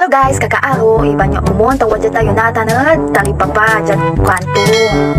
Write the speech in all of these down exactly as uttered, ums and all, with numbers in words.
Hello guys, kakaaro, ibanyo ak komon ta wadya tayo natan ed Talipapa, diad kanto,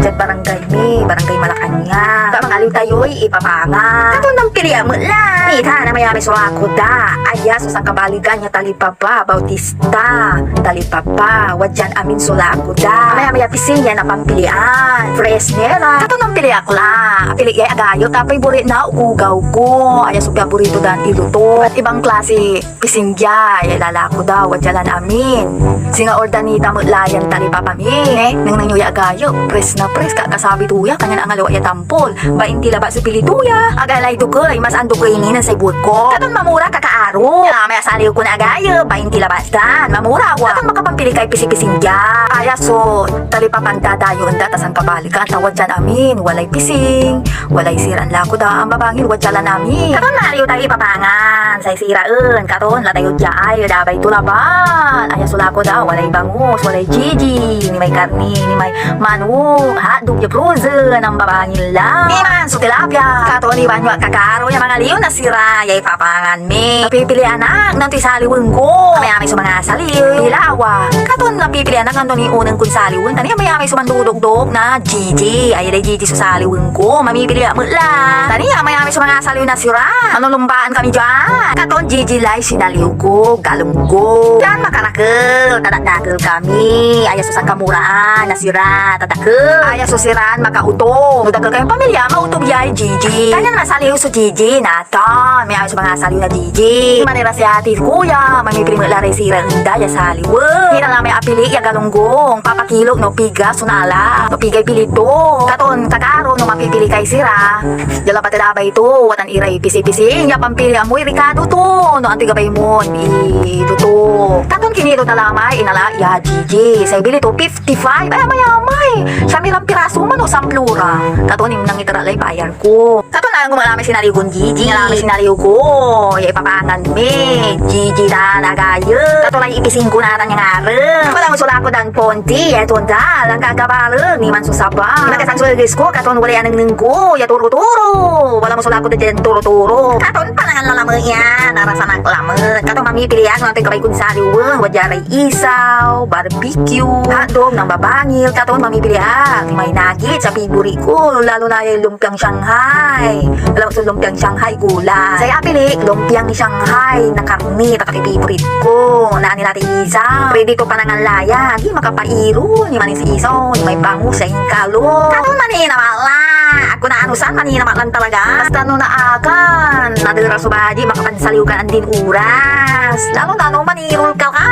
diad barangay mi, Barangay Malacañang. Kamangaliw tayoy ipapangan. Katon nampili ak met la. Nitan, amayamay so lako da. Aya so sankabaligan ya Talipapa, Bautista, Talipapa, wadyan amin so lako da. Amayamay a pising ya napampilian. Fresnera. Katon nampili ak la. Apili yay agayo, ta favorite na ogogaw ko. Aya so paborito dan iluto. Iba't ibang klase pising dia ya ilalako da, wadya lan amin. Singa ordanita met la yan Talipapa mi. Nengneng yo ya agayo, pres na pres, kakasabi to ya, kanyan angalaw ya tampol. Bainti labat so pili to ya. Agay lay dokey, mas andokey ni nen say buek ko. Katon mamura, kakaaro. Amay asaliw kon agayo, bainti labat dan. Mamura wa. Katon makapampili kay pisipising dia. Aya so Talipapan dadayoen da, ta sankabaligan, ta wadyan amin, walay pising, walay siran lako da, ambabangil wadya lan amin. Katon maliw tayo ipapangan, say siraen, katon la tayo dia ay, labay to labat. Aya so lako da, walay bangus, walay Gigi, ni may karni, ni may manok, hotdog ya frozen, ambabangil la. Ni man so tilapia, katon ibanyo ak kakaaro ya mangaliw na sira, ya ipapangan mi. Napipilian ak, no antoy saliwen ko. Amayamay so mangasaliw, ilawa. Katon napipilian ak, no anto ni uneng kon saliwen, tan amayamay so mandodokdok na Gigi. Ay, lay Gigi so saliwen ko. Mamipili ak met la. Tan amayamay so mangasaliw na sira. Manulumbaan kami dia. Katon Gigi lay sinaliw ko, galunggong. Tan makarakel, ta dakdakel kami. Aya so sankamuraan na sira, ta dakel. Aya so siran makautom. No dakel kayon pamilya, mautom yay Gigi. Kanyan masaliw so Gigi na Tan, may amis so mangasaliw na Gigi. Manira si ati, kuya, mamipili met la ray sira enda ya saliwen. Nira la may apili ya galunggong, papakilo no piga so nala, no pigay pili to. Katon, kakaaro, no mapipili kay sira, dia labat ed abay to, watan iray pisipising ya pampili, amoy rikado to, no antoy gabay mon iluto. Katon kinilo ta la may inala ya Gigi. Say bili to, fifty-five. Ay, amay-amay. Siam iran piraso man, o, samplo ra. Katon, imnang iter ak lay bayar ko. Katon, naango met la may sinaliw kon Gigi. Nia la may sinaliw ko ya ipapangan mi. Gigi tan agayo. Katon lay ipising ko natan ya ngarem. Wala met so lako dan ponti, ya tonda, langkakabaleg, ni man so saba. Ni man kasan so eges ko, katon walay anengneng ko, ya turo-turo. Wala met so lako da dian turo-turo. Katon panangan la lamet ya, narasan ak lamet. Katon mamipili ak no antoy gabay kon saliwen, wadya ray isaw, barbecue, hotdog, nambabangil, katon mamipili ak. May nuggets a favorite ko, lalo na yay lumpiang Shanghai. Alam mo so lumpiang Shanghai, gulay. Say apili, lumpiang Shanghai na karni, ta favorite ko. Naan ni la tay isaw. Pwede to panangan la ya, agi makapairo, ni man si isaw, ni may bangus, say inkalo. Katon manina met la. Ako na ano san manina met lan talaga. Basta no naakan, nadera so badi, makapansaliw ka andin oras. Lalo na no manirol ka ka.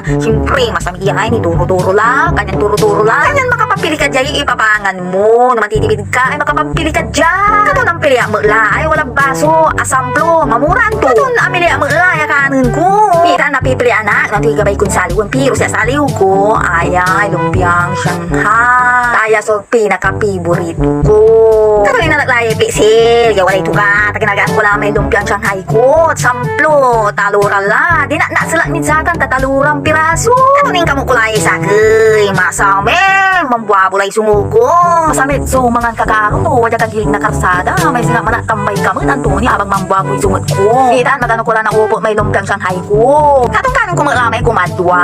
Siyempre, masamit ya ay nituro-turo la, kanyan turo-turo la. Kanyan makapapili ka diay ipapangan mo. No matitipid ka, ay makapapili ka dia. Katon nampili ak met la, ay wala baso, asamplo, mamuran to. Katon amili ak met la, ya kanen ko. Nia tan napipilian ak, no antoy gabay kon saliwen, piro say asaliw ko, aya, lumpiang Shanghai. Aya so pinaka-favorite ko. Katon inala ak la yay pisil, ya walay tuka, ta ginagaan ko la may lumpiang Shanghai ko, samplo, talora la. Dinaknak so lak nid satan, ta taloran piraso. Katon inkamo ko la yay sakey, masamit, mambuabo lay sungog ko. Masamit so mangan, kakaaro, no wadya ka gilig na karsada, may singa manatambay ka met, anto ni abag mambuaboy sungod ko. Nia tan magano ko la naopot may lumpiang Shanghai ko. Katon kanen ko met la may kumadwa.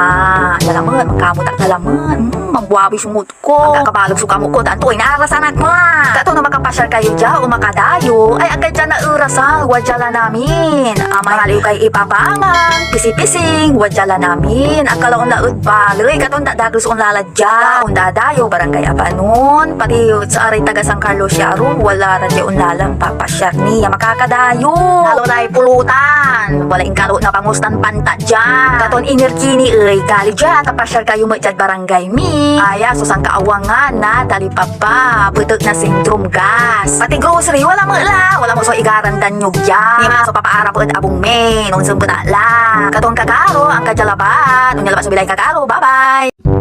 Nia lamet, mangkamot ak nia lamet. Hmm, mambuaboy sungod ko. Agkakabaleg so kamot ko, ta anto, inarasan ak la. Katon no makapasyar kayo dia o makadayo, ay agay dia naerasan, wadya lan amin. Amay aliw kay ipapangan, pisipising, wadya lan amin. Agka la onla ed baley, katon dadakel so onla la dia. Ondadayo, Barangay Abanon, pati saray taga San Carlos ya arum, wala ra dia onla lan papasyar ni ya makakadayo. Lalo lay pulutan, walay inkalo na bangus tan panta dia. Katon inergi ni ey, gali dia, ta pasyar kayo met diad barangay mi. Aya so sankaawangan na Talipapa, petek na Centrum Gas. Pati grocery, wala met la, wala met so igaran dan nyog dia. Ni man so papaarap ed abung mi, no onsempet ak la. Katon kakaaro, angka dia labat, onia labat so bilay kakaaro, bye-bye!